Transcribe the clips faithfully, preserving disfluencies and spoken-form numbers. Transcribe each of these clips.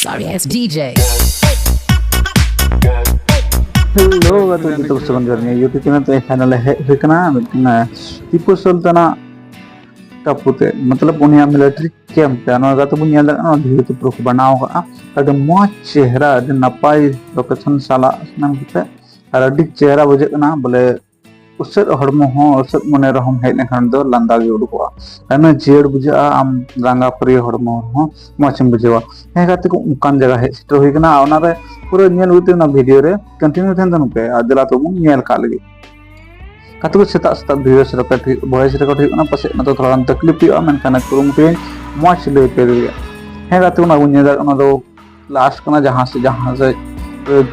R S D J. Hello ᱜᱟᱛᱮ ᱡᱚᱛᱚ ᱠᱚ ᱥᱟᱹᱜᱩᱱ ᱡᱚᱦᱟᱨ᱾ ᱱᱤᱭᱟᱹ YouTube channel ᱛᱮ ᱯᱷᱟᱭᱱᱟᱞ ᱦᱮᱡ ᱦᱩᱭ ᱠᱟᱱᱟ ᱢᱤᱫᱴᱮᱱ ᱴᱤᱯᱩ ᱥᱩᱞᱛᱟᱱᱟᱜ ᱴᱟᱯᱩ ᱛᱮ, ᱢᱚᱛᱞᱚᱵ ᱩᱱᱤᱭᱟᱜ ᱢᱤᱞᱤᱴᱟᱨᱤ ᱠᱮᱢᱯ ᱛᱮ᱾ ᱱᱚᱣᱟ ᱜᱟᱛᱮ ᱵᱚᱱ ᱧᱮᱞ ᱫᱟᱲᱮᱭᱟᱜ ᱠᱟᱱᱟ, ᱫᱷᱤᱨᱤ ᱛᱮ ᱯᱩᱨᱟᱹ ᱠᱚ ᱵᱮᱱᱟᱣ ᱠᱟᱜᱼᱟ᱾ ᱟᱹᱰᱤ ᱢᱚᱡᱽ ᱪᱮᱦᱨᱟ, ᱟᱹᱰᱤ ᱱᱟᱯᱟᱭ ᱞᱳᱠᱮᱥᱚᱱ ᱥᱟᱞᱟᱜ ᱢᱮᱱ ᱠᱟᱛᱮ, ᱟᱨ ᱟᱹᱰᱤ ᱪᱮᱦᱨᱟ ᱵᱩᱡᱷᱟᱹᱜ ᱠᱟᱱᱟ᱾ ᱵᱚᱞᱮ ᱩᱥᱟᱹᱫ ᱦᱚᱲᱢᱚ ᱦᱚᱸ, ᱩᱥᱟᱹᱫ ᱢᱚᱱᱮ ᱨᱮᱦᱚᱸᱢ ᱦᱮᱡ ᱞᱮᱱᱠᱷᱟᱱ ᱫᱚ ᱞᱟᱸᱫᱟ ᱜᱮ ᱩᱰᱩᱠᱚᱜᱼᱟ᱾ ᱟᱭᱢᱟ ᱡᱤᱭᱟᱹᱲ ᱵᱩᱡᱷᱟᱹᱜᱼᱟ, ᱟᱢ ᱞᱟᱸᱜᱟ ᱯᱷᱟᱹᱨᱭᱟᱹ ᱦᱚᱲᱢᱚ ᱦᱚᱸ ᱢᱚᱡᱽ ᱮᱢ ᱵᱩᱡᱷᱟᱹᱣᱟ᱾ ᱦᱮᱸ ᱜᱟᱛᱮ ᱠᱚ, ᱚᱱᱠᱟᱱ ᱡᱟᱭᱜᱟ ᱦᱮᱡ ᱥᱮᱴᱮᱨ ᱦᱩᱭ ᱠᱟᱱᱟ, ᱟᱨ ᱚᱱᱟᱨᱮ ᱯᱩᱨᱟᱹ ᱧᱮᱞ ᱦᱩᱭᱩᱜ ᱛᱟᱵᱚᱱᱟ ᱵᱷᱤᱰᱤᱭᱳ ᱨᱮ, ᱠᱚᱱᱴᱤᱱᱤᱭᱩ ᱛᱟᱦᱮᱱ ᱛᱟᱵᱚᱱ ᱯᱮ᱾ ᱟᱨ ᱫᱮᱞᱟ ᱛᱚᱵᱚᱱ ᱧᱮᱞ ᱠᱟᱜ ᱞᱮᱜᱮ᱾ ᱜᱟᱛᱮ ᱠᱚ, ᱥᱮᱛᱟᱜ ᱥᱮᱛᱟᱜ ᱵᱷᱚᱭᱮᱥ ᱨᱮᱠᱚᱨᱰ ᱦᱩᱭᱩᱜ, ᱵᱷᱚᱭᱮᱥ ᱨᱮᱠᱚᱨᱰ ᱦᱩᱭᱩᱜ ᱠᱟᱱᱟ, ᱯᱟᱥᱮᱡ ᱱᱚᱛᱮ ᱛᱷᱚᱲᱟ ᱜᱟᱱ ᱛᱟᱠᱞᱤᱯ ᱦᱩᱭᱩᱜᱼᱟ, ᱢᱮᱱᱠᱷᱟᱱ ᱠᱩᱨᱩᱢᱩᱴᱩᱭᱟᱹᱧ ᱢᱚᱡᱽ ᱞᱟᱹᱭ ᱯᱮ ᱞᱟᱹᱜᱤᱫ᱾ ᱦᱮᱸ ᱜᱟᱛᱮ ᱠᱚ, ᱚᱱᱟ ᱵᱚᱱ ᱧᱮᱞ ᱫᱟᱲᱮᱭᱟᱜ ᱠᱟᱱᱟ, ᱚᱱᱟ ᱫᱚ ᱞᱟᱥᱴ ᱠᱟᱱᱟ, ᱡᱟᱦᱟᱸ ᱥᱮᱫ, ᱡᱟᱦᱟᱸ ᱥᱮᱫ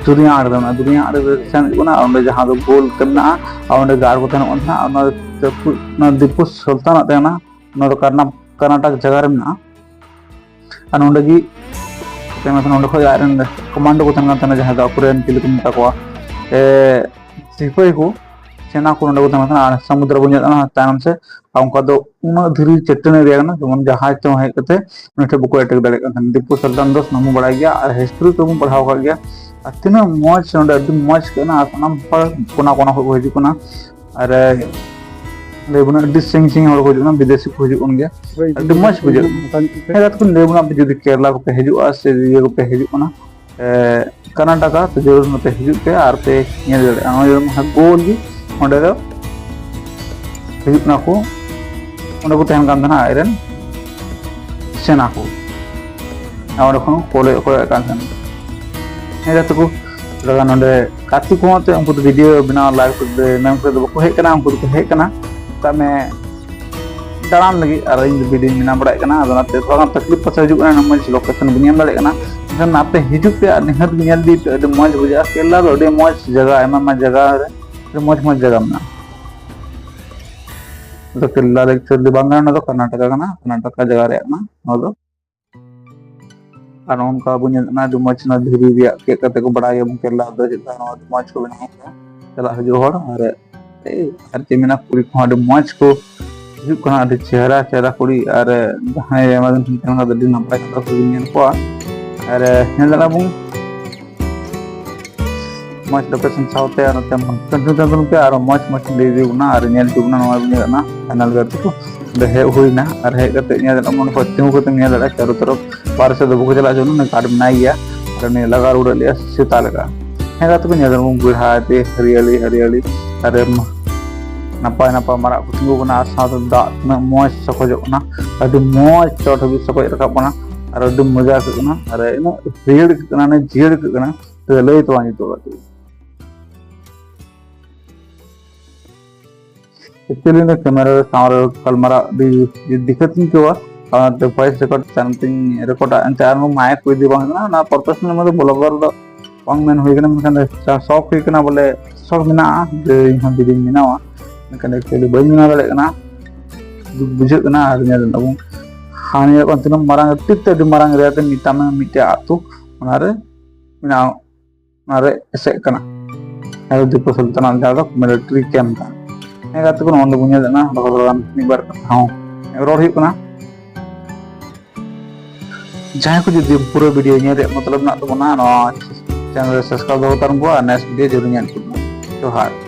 ᱫᱩᱱᱤᱭᱟᱹ ᱟᱲᱮ ᱨᱮ ᱢᱮᱱᱟᱜᱼᱟ, ᱫᱩᱱᱤᱭᱟᱹ ᱟᱲᱮ ᱨᱮ ᱥᱮᱱ ᱦᱩᱭᱩᱜ ᱠᱟᱱᱟ᱾ ᱟᱨ ᱚᱸᱰᱮ ᱡᱟᱦᱟᱸ ᱫᱚ ᱜᱳᱞ ᱛᱮ ᱢᱮᱱᱟᱜᱼᱟ, ᱟᱨ ᱚᱸᱰᱮ ᱜᱟᱲ ᱠᱚ ᱛᱟᱦᱮᱱᱚᱜ ᱠᱟᱱ ᱛᱟᱦᱮᱱᱟ᱾ ᱟᱨ ᱚᱱᱟ ᱫᱤᱯᱩ, ᱚᱱᱟ ᱫᱤᱯᱩ ᱥᱩᱞᱛᱟᱱᱟᱜ ᱛᱟᱦᱮᱱᱟ, ᱚᱱᱟ ᱫᱚ ᱠᱟᱨᱱᱟ-, ᱠᱟᱨᱱᱟᱴᱟᱠ ᱡᱟᱭᱜᱟ ᱨᱮ ᱢᱮᱱᱟᱜᱼᱟ᱾ ᱟᱨ ᱱᱚᱸᱰᱮ ᱜᱮ ᱛᱟᱭᱚᱢ ᱛᱮ ᱱᱚᱸᱰᱮ ᱠᱷᱚᱡ ᱟᱡ ᱨᱮᱱ ᱠᱚᱢᱟᱱᱰᱳ ᱠᱚ ᱛᱟᱦᱮᱱ ᱠᱟᱱ ᱛᱟᱦᱮᱱᱟ, ᱡᱟᱦᱟᱸᱭ ᱫᱚ ᱟᱠᱚᱨᱮᱱ ᱪᱤᱞᱤ ᱠᱚ ᱢᱮᱛᱟ ᱠᱚᱣᱟ, ᱮ, ᱥᱤᱯᱟᱹᱦᱤ ᱠᱚ, ᱥᱮᱱᱟ ᱠᱚ ᱱᱚᱸᱰᱮ ᱠᱚ ᱛᱟᱦᱮᱱ ᱠᱟᱱ ᱛᱟᱦᱮᱱᱟ᱾ ᱟᱨ ᱥᱚᱢᱩᱫᱨᱚ ᱵᱚᱱ ᱧᱮᱞ ᱠᱟᱱᱟ ᱛᱟᱭᱱᱚᱢ ᱥᱮᱫ, ᱟᱨ ᱚᱱᱠᱟ ᱫᱚ ᱩᱱᱟᱹᱜ ᱫᱷᱤᱨᱤ ᱪᱟᱹᱴᱟᱹᱱᱤ ᱮᱨᱤᱭᱟ ᱠᱟᱱᱟ, ᱡᱮᱢᱚᱱ ᱡᱟᱦᱟᱸᱭ ᱛᱮᱦᱚᱸ ᱦᱮᱡ ᱠᱟᱛᱮ ᱩᱱᱤ ᱴᱷᱮᱱ ᱵᱟᱠᱚ ᱮᱴᱮᱠ ᱫᱟᱲᱮᱭᱟᱜ ᱠᱟᱱ ᱛᱟᱦᱮᱱᱟ᱾ ᱫᱤᱯᱩ ᱥᱩᱞᱛᱟᱱ ᱫᱚ ᱥᱟᱱᱟᱢ ᱵᱚᱱ ᱵᱟᱲᱟᱭ ᱜᱮᱭᱟ, ᱟᱨ ᱦᱤᱥᱴᱨᱤ ᱛᱮᱵᱚᱱ ᱯᱟᱲᱦᱟᱣ ᱟᱠᱟᱫ ᱜᱮᱭᱟ᱾ ᱟᱨ ᱛᱤᱱᱟᱹᱜ ᱢᱚᱡᱽ ᱱᱚᱸᱰᱮ, ᱟᱹᱰᱤ ᱢᱚᱡᱽ ᱟᱹᱭᱠᱟᱹᱜ ᱠᱟᱱᱟ᱾ ᱟᱨ ᱥᱟᱱᱟᱢ ᱦᱚᱲ ᱠᱚᱱᱟ ᱠᱚᱱᱟ ᱠᱷᱚᱱ ᱠᱚ ᱦᱤᱡᱩᱜ ᱠᱟᱱᱟ᱾ ᱟᱨ ᱞᱟᱹᱭ ᱵᱚᱱᱟ, ᱟᱹᱰᱤ ᱥᱟᱺᱜᱤᱧ ᱥᱟᱺᱜᱤᱧ ᱦᱚᱲ ᱠᱚ ᱦᱤᱡᱩᱜ ᱠᱟᱱᱟ, ᱵᱤᱫᱮᱥᱤ ᱠᱚ ᱦᱤᱡᱩᱜ ᱠᱟᱱ ᱜᱮᱭᱟ᱾ ᱟᱹᱰᱤ ᱢᱚᱡᱽ ᱵᱩᱡᱷᱟᱹᱜ ᱠᱟᱱᱟ᱾ ᱦᱮᱸ, ᱜᱟᱛᱮ ᱠᱚ, ᱞᱟᱹᱭ ᱵᱚᱱᱟ, ᱟᱯᱮ ᱡᱩᱫᱤ ᱠᱮᱨᱞᱟ ᱠᱚᱯᱮ ᱦᱤᱡᱩᱜᱼᱟ ᱥᱮ ᱤᱭᱟᱹ ᱠᱚᱯᱮ ᱦᱤᱡᱩᱜ ᱠᱟᱱᱟ, ᱮ, ᱠᱟᱨᱱᱟᱴᱟᱠᱟ, ᱛᱚ ᱡᱟᱹᱨᱩᱲ ᱱᱚᱛᱮ ᱦᱤᱡᱩᱜ ᱯᱮ ᱟᱨ ᱯᱮ ᱧᱮᱞ ᱫᱟᱲᱮᱭᱟᱜᱼᱟ᱾ ᱱᱚᱜᱼᱚᱭ ᱡᱮᱢᱚᱱ ᱦᱟᱸᱜ ᱜᱳᱞ ᱜᱮ ᱚᱸᱰᱮ ᱫᱚ ᱦᱤᱡᱩᱜ ᱠᱟᱱᱟ ᱠᱚ, ᱚᱸᱰᱮ ᱠᱚ ᱛᱟᱦᱮᱱ ᱠᱟᱱ ᱛᱟᱦᱮᱱᱟ ᱟᱡ ᱨᱮᱱ ᱥᱮᱱᱟ ᱠᱚ, ᱟᱨ ᱚᱸᱰᱮ ᱠᱷᱚᱱ ᱠᱚ ᱠᱚᱭᱚᱜ ᱠᱟᱱ ᱛᱟᱦᱮᱱᱟ᱾ ᱦᱮᱸ ᱜᱟᱛᱮ ᱠᱚ, ᱛᱷᱚᱲᱟ ᱜᱟᱱ ᱱᱚᱸᱰᱮ ᱜᱟᱛᱮ ᱠᱚᱦᱚᱸ ᱛᱮ ᱩᱱᱠᱩ ᱫᱚ ᱵᱷᱤᱰᱤᱭᱳ ᱵᱮᱱᱟᱣ ᱞᱟᱭᱤᱵᱷ ᱠᱚᱨᱮ ᱫᱚ ᱢᱮᱱ ᱠᱚᱨᱮ ᱫᱚ ᱵᱟᱠᱚ ᱦᱮᱡ ᱠᱟᱱᱟ, ᱩᱱᱠᱩ ᱫᱚᱠᱚ ᱦᱮᱡ ᱠᱟᱱᱟ ᱢᱮᱛᱟᱜ ᱢᱮ ᱫᱟᱬᱟᱱ ᱞᱟᱹᱜᱤᱫ, ᱟᱨ ᱤᱧ ᱫᱚ ᱵᱷᱤᱰᱤᱭᱳᱧ ᱵᱮᱱᱟᱣ ᱵᱟᱲᱟᱭᱮᱫ ᱠᱟᱱᱟ᱾ ᱟᱫᱚ ᱚᱱᱟᱛᱮ ᱛᱷᱚᱲᱟ ᱜᱟᱱ ᱛᱟᱠᱞᱤᱯ ᱯᱟᱥᱮ ᱦᱤᱡᱩᱜ ᱠᱟᱱᱟ, ᱢᱚᱡᱽ ᱞᱳᱠᱮᱥᱚᱱ ᱵᱟᱹᱧ ᱮᱢ ᱫᱟᱲᱮᱭᱟᱜ ᱠᱟᱱᱟ᱾ ᱢᱮᱱᱠᱷᱟᱱ ᱟᱯᱮ ᱦᱤᱡᱩᱜ ᱯᱮ ᱟᱨ ᱱᱤᱦᱟᱹᱛ ᱜᱮ ᱧᱮᱞ ᱤᱫᱤ ᱯᱮ, ᱟᱹᱰᱤ ᱢᱚᱡᱽ ᱵᱩᱡᱷᱟᱹᱜᱼᱟ᱾ ᱠᱮᱨᱞᱟ ᱫᱚ ᱟᱹᱰᱤ ᱢᱚᱡᱽ ᱡᱟᱭᱜᱟ, ᱟᱭᱢᱟ ᱟᱭᱢᱟ ᱡᱟᱭᱜᱟ ᱨᱮ ᱟᱹᱰᱤ ᱢᱚᱡᱽ ᱢᱚᱡᱽ ᱡᱟᱭᱜᱟ ᱢᱮᱱᱟᱜᱼᱟ᱾ ᱟᱫᱚ ᱠᱮᱨᱞᱟ ᱫᱚ ᱮᱠᱪᱩᱭᱮᱞᱤ ᱵᱟᱝ ᱠᱟᱱᱟ, ᱱᱚᱣᱟ ᱫᱚ ᱠᱟᱨᱱᱟᱴᱟᱠᱟ ᱠᱟᱱᱟ, ᱠᱟᱨᱱᱟᱴᱟᱠᱟ ᱡᱟᱭᱜᱟ ᱨᱮᱭᱟᱜ ᱠᱟᱱᱟ ᱱᱚᱣᱟ ᱫᱚ᱾ ᱟᱨ ᱱᱚᱝᱠᱟ ᱵᱚᱱ ᱧᱮᱞ ᱠᱟᱱᱟ, ᱟᱹᱰᱤ ᱢᱚᱡᱽ ᱚᱱᱟ ᱫᱷᱤᱨᱤ ᱨᱮᱭᱟᱜ ᱪᱮᱫ ᱠᱟᱛᱮ ᱠᱚ ᱵᱟᱲᱟᱭ ᱜᱮᱭᱟ ᱵᱚᱱ, ᱠᱮᱨᱞᱟ ᱫᱚ ᱪᱮᱫ ᱞᱮᱠᱟ ᱱᱚᱣᱟ ᱟᱹᱰᱤ ᱢᱚᱡᱽ ᱠᱚ ᱵᱮᱱᱟᱣ ᱠᱟᱫᱟ᱾ ᱪᱟᱞᱟᱜ ᱦᱤᱡᱩᱜ ᱦᱚᱲ ᱟᱨ, ᱮᱭ, ᱟᱨ ᱪᱮᱫ ᱢᱮᱱᱟ, ᱠᱩᱲᱤ ᱠᱚᱦᱚᱸ ᱟᱹᱰᱤ ᱢᱚᱡᱽ ᱠᱚ ᱦᱤᱡᱩᱜ ᱠᱟᱱᱟ, ᱟᱹᱰᱤ ᱪᱮᱦᱨᱟ ᱪᱮᱦᱨᱟ ᱠᱩᱲᱤ᱾ ᱟᱨ ᱡᱟᱦᱟᱸᱭ ᱟᱭᱢᱟ ᱫᱤᱱ ᱠᱷᱚᱱ ᱛᱟᱦᱮᱱ ᱠᱷᱟᱱ ᱫᱚ ᱟᱹᱰᱤ ᱱᱟᱯᱟᱭ ᱱᱟᱯᱟᱭ ᱠᱩᱲᱤ ᱧᱮᱞ ᱠᱚᱣᱟ᱾ ᱟᱨ ᱧᱮᱞ ᱫᱟᱲᱮᱭᱟᱜᱼᱟ ᱵᱚᱱ ᱢᱚᱡᱽ location ᱥᱟᱶᱛᱮ ᱟᱨ ᱱᱚᱛᱮ continue ᱛᱟᱵᱚᱱ ᱯᱮ, ᱟᱨ ᱢᱚᱡᱽ ᱢᱚᱡᱽ ᱞᱟᱹᱭ ᱤᱫᱤ ᱵᱚᱱᱟ᱾ ᱟᱨ ᱧᱮᱞ ᱦᱚᱪᱚ ᱵᱚᱱᱟ ᱱᱚᱣᱟ ᱵᱚᱱ ᱧᱮᱞ ᱠᱟᱱᱟ channel ᱜᱟᱛᱮ ᱠᱚ, ᱚᱸᱰᱮ ᱦᱮᱡ ᱦᱩᱭᱱᱟ᱾ ᱟᱨ ᱦᱮᱡ ᱠᱟᱛᱮ ᱧᱮᱞ ᱫᱟᱲᱮᱭᱟᱜᱼᱟ ᱢᱚᱱᱮ ᱠᱷᱚᱡ ᱛᱤᱸᱜᱩ ᱠᱟᱛᱮ ᱧᱮᱞ ᱫᱟᱲᱮᱭᱟᱜᱼᱟ ᱪᱟᱨᱚ ᱛᱚᱨᱚᱯ ᱵᱟᱨᱦᱮ ᱥᱮᱫ ᱫᱚ ᱵᱟᱠᱚ ᱪᱟᱞᱟᱜ ᱦᱚᱪᱚ ᱵᱚᱱᱟ, guard ᱢᱮᱱᱟᱭ ᱜᱮᱭᱟ᱾ ᱟᱨ ᱩᱱᱤ ᱞᱟᱜᱟ ᱨᱩᱣᱟᱹᱲ ᱞᱮᱭᱟ ᱥᱮᱛᱟ ᱞᱮᱠᱟ᱾ ᱦᱮᱸ ᱜᱟᱛᱮ ᱠᱚ, ᱧᱮᱞ ᱫᱟᱵᱚᱱ ᱵᱮᱲᱦᱟᱭ ᱛᱮ ᱦᱟᱹᱨᱭᱟᱹᱲᱤ ᱦᱟᱹᱨᱭᱟᱹᱲᱤ, ᱟᱨ ᱮᱢ ᱱᱟᱯᱟᱭ ᱱᱟᱯᱟᱭ ᱢᱟᱨᱟᱜ ᱠᱚ ᱛᱤᱸᱜᱩ ᱠᱟᱱᱟ, ᱟᱨ ᱥᱟᱶᱛᱮ ᱫᱟᱜ ᱛᱤᱱᱟᱹᱜ ᱢᱚᱡᱽ ᱥᱚᱠᱚᱡᱚᱜ ᱠᱟᱱᱟ, ᱟᱹᱰᱤ ᱢᱚᱡᱽ ᱪᱚᱴ ᱦᱟᱹᱵᱤᱡ ᱥᱚᱠᱚᱡ ᱨᱟᱠᱟᱵ ᱠᱟᱱᱟ, ᱟᱨ ᱟᱹᱰᱤ ᱢᱚᱡᱟ ᱟᱹᱭᱠᱟᱹᱜ ᱠᱟᱱᱟ, ᱟᱨ ᱤᱱᱟᱹᱜ ᱦᱟᱹᱨᱭᱟᱹᱲ ᱟᱹᱭᱠᱟᱹᱜ ᱠᱟᱱᱟ, ᱤᱱᱟᱹᱜ ᱡᱤᱭᱟᱹᱲ ᱟᱹᱭᱠᱟᱹᱜ ᱠᱟᱱᱟ, ᱛᱚ ᱞᱟᱹᱭ ᱛᱮ ᱵᱟᱝ ᱡᱩᱛᱩᱜᱼᱟ ᱜᱟᱛᱮ᱾ Actually ᱤᱧ ᱫᱚ camera ᱨᱮ ᱥᱟᱶ ᱨᱮ ᱜᱟᱞᱢᱟᱨᱟᱣ ᱟᱹᱰᱤ ᱫᱤᱠᱠᱟᱛ ᱤᱧ ᱟᱹᱭᱠᱟᱹᱣᱟ, ᱚᱱᱟᱛᱮ voice record ᱛᱟᱭᱚᱢ ᱛᱤᱧ record ᱟ᱾ ᱮᱱᱛᱮ ᱟᱨᱦᱚᱸ mic ᱠᱚ ᱤᱫᱤ ᱵᱟᱝ ᱦᱩᱭᱩᱜ ᱠᱟᱱᱟ, ᱚᱱᱟ professional ᱢᱚᱫᱽᱫᱷᱮ vlogger ᱫᱚ ᱵᱟᱝ ᱢᱮᱱ ᱦᱩᱭ ᱠᱟᱱᱟ, ᱢᱮᱱᱠᱷᱟᱱ ᱡᱟ ᱥᱚᱠ ᱦᱩᱭ ᱠᱟᱱᱟ ᱵᱚᱞᱮ, ᱥᱚᱠ ᱢᱮᱱᱟᱜᱼᱟ ᱡᱮ ᱤᱧ ᱦᱚᱸ ᱡᱩᱫᱤᱧ ᱵᱮᱱᱟᱣᱟ, ᱢᱮᱱᱠᱷᱟᱱ actually ᱵᱟᱹᱧ ᱵᱮᱱᱟᱣ ᱫᱟᱲᱮᱭᱟᱜ ᱠᱟᱱᱟ᱾ ᱫᱩᱠ ᱵᱩᱡᱷᱟᱹᱜ ᱠᱟᱱᱟ᱾ ᱟᱨ ᱧᱮᱞ ᱫᱟᱵᱚᱱ ᱦᱟᱱᱮ ᱠᱷᱚᱱ ᱛᱤᱱᱟᱹᱜ ᱢᱟᱨᱟᱝ, ᱟᱹᱰᱤ ᱛᱮ ᱟᱹᱰᱤ ᱢᱟᱨᱟᱝ area ᱛᱮ ᱢᱮᱛᱟᱜ ᱢᱮ ᱢᱤᱫᱴᱮᱡ ᱟᱹᱛᱩ, ᱚᱱᱟᱨᱮ ᱢᱮᱱᱟᱜᱼᱟ, ᱚᱱᱟᱨᱮ ᱮᱥᱮᱫ ᱠᱟᱱᱟ᱾ ᱟᱨ ᱫᱤᱠᱩ ᱥᱟᱞᱛᱟᱱᱟᱛ ᱡᱟᱦᱟᱸ ᱫᱚ military camp ᱠᱟᱱᱟ᱾ ᱦᱮᱸ ᱜᱟᱛᱮ ᱠᱚ, ᱱᱚᱣᱟ ᱫᱚ ᱵᱚᱱ ᱧᱮᱞ ᱞᱮᱱᱟ, ᱫᱚᱦᱚ ᱫᱚᱦᱚ ᱜᱟᱱ ᱢᱤᱫ ᱵᱟᱨ ᱠᱟᱛᱷᱟ ᱦᱚᱸ ᱨᱚᱲ ᱦᱩᱭᱩᱜ ᱠᱟᱱᱟ᱾ ᱡᱟᱦᱟᱸᱭ ᱠᱚ ᱡᱩᱫᱤ ᱯᱩᱨᱟᱹ video ᱧᱮᱞ ᱨᱮᱭᱟᱜ ᱢᱚᱛᱞᱚᱵ ᱢᱮᱱᱟᱜ ᱛᱟᱵᱚᱱᱟ, ᱱᱚᱣᱟ channel ᱨᱮ subscribe ᱫᱚᱦᱚ ᱛᱟᱵᱚᱱ ᱯᱮ ᱟᱨ next video ᱡᱟᱹᱨᱩᱲ ᱧᱮᱞ ᱠᱚ ᱢᱟ᱾ ᱡᱚᱦᱟᱨ᱾